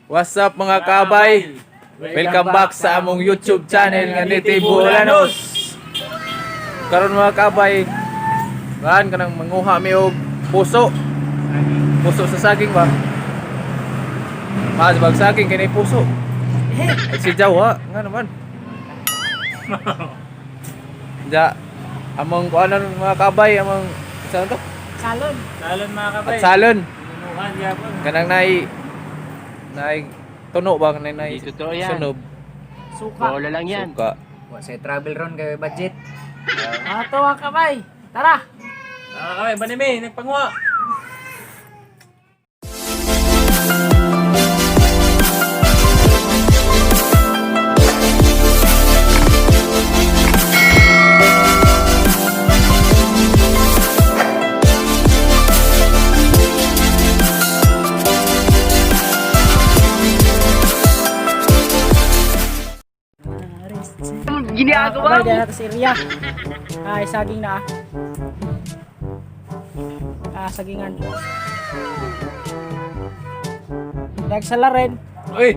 What's up, mga kabay? Welcome back sa among YouTube channel nga Native Bulanos. Karon, mga kabay, gaan kanang manguha mi og puso. Puso sa saging ba? Mas bag saging kay nay puso. Ay si Jawa, nga naman. Ja, among kuanon, mga kabay, among saan to? Salon. Salon, mga kabay. At salon. Linuhan yapon. Kanang nay tuno ba, kanang nay Hindi totoo yan. sunob. Suka. Bola lang yan. Suka. Wa say travel ron kay budget. Ato, mga kabay. Tara. Mga kabay, banime, nagpanguha. Ginagawa mo. Dahil sa area. Ay, saging na ah. Ah, sagingan. Nagsala rin. Uy,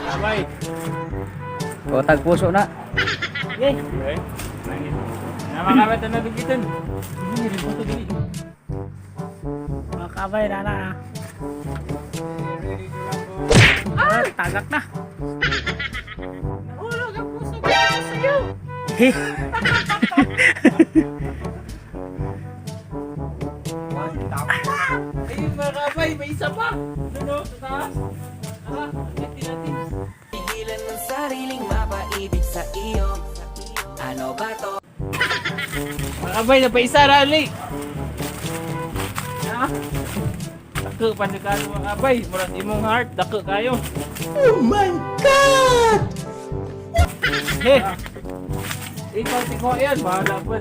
Kabay. O tag puso na. Okay. Okay. Langit. Na mga kabay, tanong dugitan. Mga kabay, nana ah. Ah, tagak na. Nahulog ang puso ko sa'yo. Eh, Ayun, mga kabay, may isa pa. Ano, sa taas. Tara, akitin natin. Pigilan ng sariling mapaibig sa iyo. Ano ba to? Mga kabay, napaisa rally. Ah, Dako pa ni kayo, mga kabay. Murag imong heart, dako kayo. eh. Ikaw tiko yan, bahala po.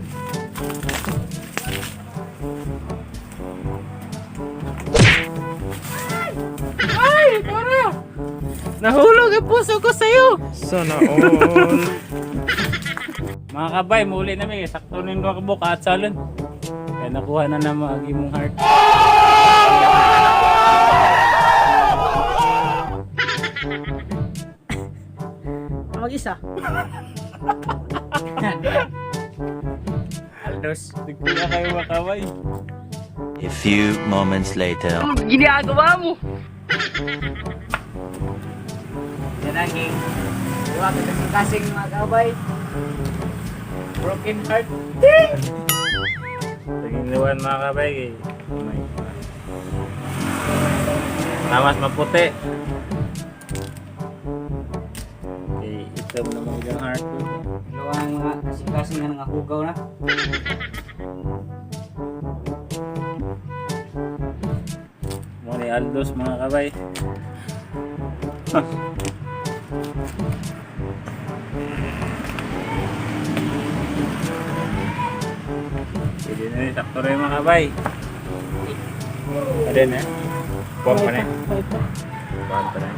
Ay, tara! Nahulog ang puso ko sa'yo! Sana all. Mga kabay, muli namin. Sakto rin ko kabuka at salon. Kaya nakuha na naman ang imong heart. Mag-isa. Aldos. Nagkuha kayo, mga kabay. A few moments later. Yan ang king. Diwa ka kasing kasing, mga kabay. Broken heart. Taging mga kabay. Eh. May. Tamas maputi. Okay, ito mo naman ilang heart. Diwa ang mga kasing kasing nga nangahugaw na. Mga ni Aldos, mga kabay. Pwede na rin, sakto rin, mga kabay. Pwede na. Buwan pa na. Wait pa. Buwan pa na.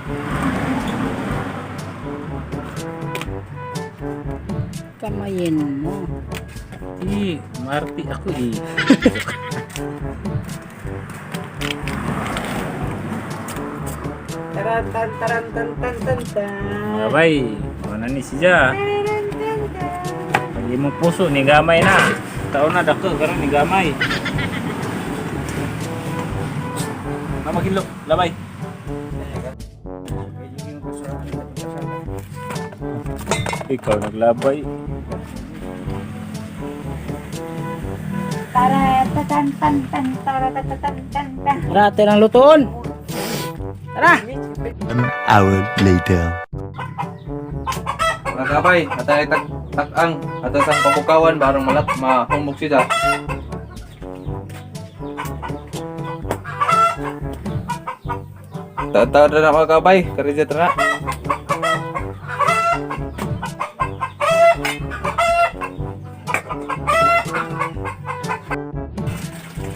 Kamayin mo. Eh, Marty ako eh. Taran tan taran tan tan tan tan. Mga kabay, mana ni siya. Pag imong puso, ni gamay na. Taon na, dako, karon ni gamay. Mama kilo, labay. Ikaw naglabay. Tara tan tan tan tara tan tan tan tan. Tara, atin ang lutoon. Tara. 1 hour later. Mga kabay, atay tak takang ato sang pabukawan barong malat mahumok siya. Tataw na mga kabay, karidya na.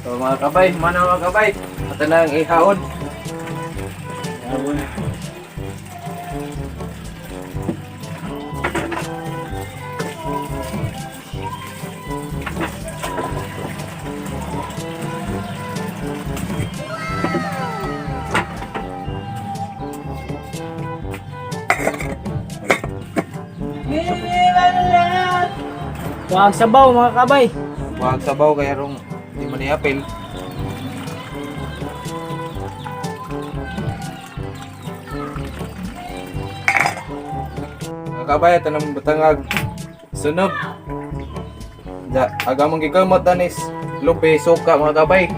So mga kabay, mana mga kabay, ato na ang ihaon. Yawon. Wag sabaw mga kabay. Wag sabaw kay rong di man niapil. Mga kabay, tanong batangag sunog. Ja, aga mong gigamot anis lupi suka mga kabay.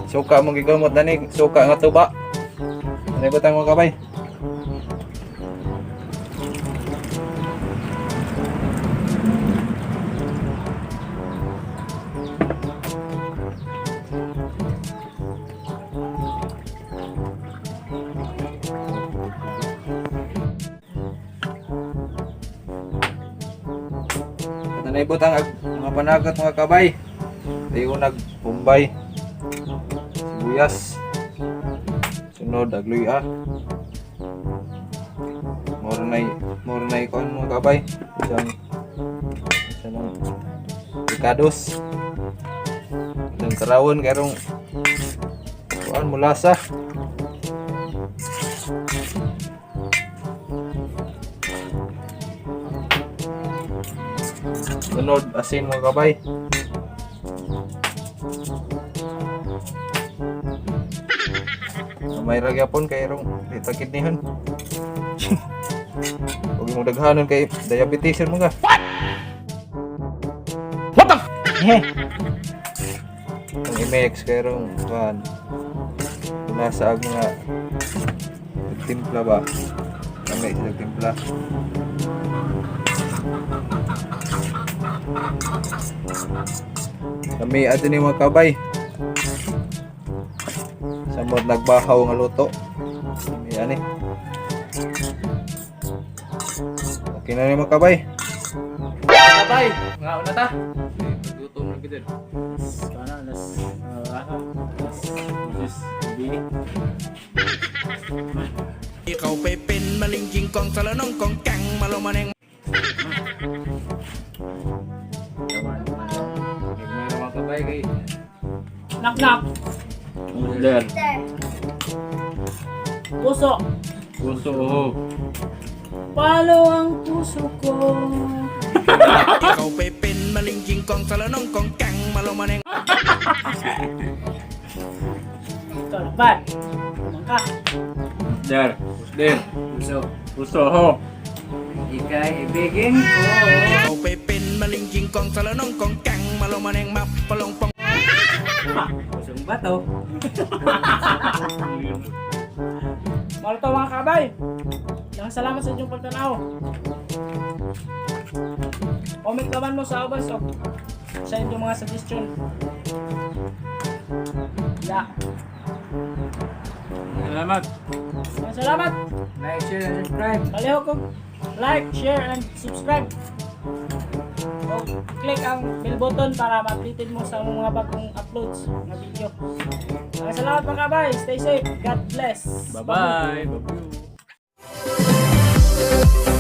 Suka mong gigamot ani, suka nga tuba. Ano butang mga kabay? Tanay butang ag mga panagat mga kabay. Dayon nag Bombay. Sibuyas. Sunod agluya. Moro nay moro nay kon mga kabay. Isang isang pikados. Isang karawon karong kuan mulasa. Sunod asin mga kabay. May ra gyapon kay rong di ta kidneyhan. Huwag mong daghanon kay diabetes mo ka. Eh, Ang i-mix kay rong kuan. Nasa ag mga timpla ba? Kami sila timpla. Kami ato ni mga kabay. Samot nagbahaw nga luto. Kami ani. Okay na ni mga kabay. Kabay, nga una ta. Paggutom na gid. Kana alas alas alas gabi. เขาไปเป็นมะเร็งยิงกองสารน้องกองแกงมาลงมาแนง Nagmay ra mga kabay kay Naknak. Order. Puso. Puso oh. Palo ang puso ko. เขาไปเป็นมะเร็งยิงกองสารน้องกองแกงมาลงมาแนง Ikaw lakban. Kumangka. Order. Order. Puso. Puso ho. Ika'y ibigin ko. เขาไปเป็นมะเร็งยิงกองสารน้องกองแกงมาลงมาแนงมาปะลงปอง Pusong bato. Maro to mga kabay. Daghang salamat sa inyong pagtanaw. Comment naman mo sa abas o sa inyong mga suggestion. Yeah. Salamat. Daghang salamat. Like, share, and subscribe. Palihog kong like, share, and subscribe. O click ang bell button para ma-updated mo sa mga bagong uploads na video. Maraming salamat mga kabay. Stay safe. God bless. Bye-bye. Bye-bye.